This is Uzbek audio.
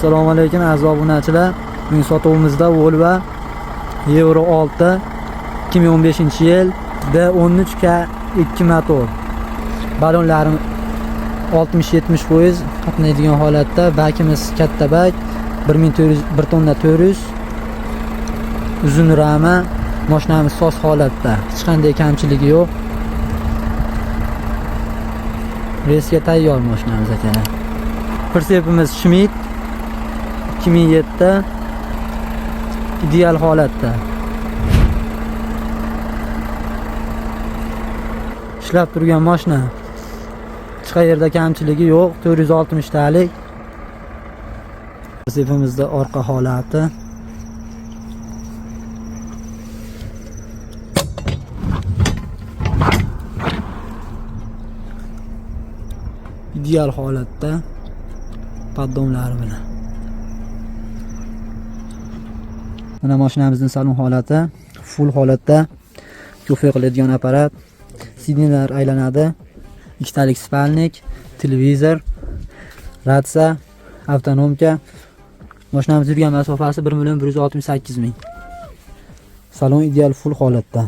Assalomu alaykum aziz obunachilar. Bugun sotuvimizda Volvo Euro 6 2015-yil D13K 2 motor. Balonlari 60-70% qatnaydigan holatda, bakimiz katta bak, 1400 1 tonna 400 uzun rama, mashinamiz soz holatda, hech qanday kamchiligi yo'q. Reysga tayyor mashinamiz akalar. Prisepimiz Schmidt 2007 ideal holatda. Ishlab turgan mashina. Hech qayerda kamchiligi yo'q. 460 talik. Prisepimizda orqa holati. Ideal holatda poddomlari bilan. Mana mashinamizning salon holati, full holatda, kofe qiladigan apparat, sidinlar aylanadi, ikkitalik spalnik, televizor, ratsiya, avtonomka. Mashinamiz yurgan masofasi 1 168 000. Salon ideal full holatda.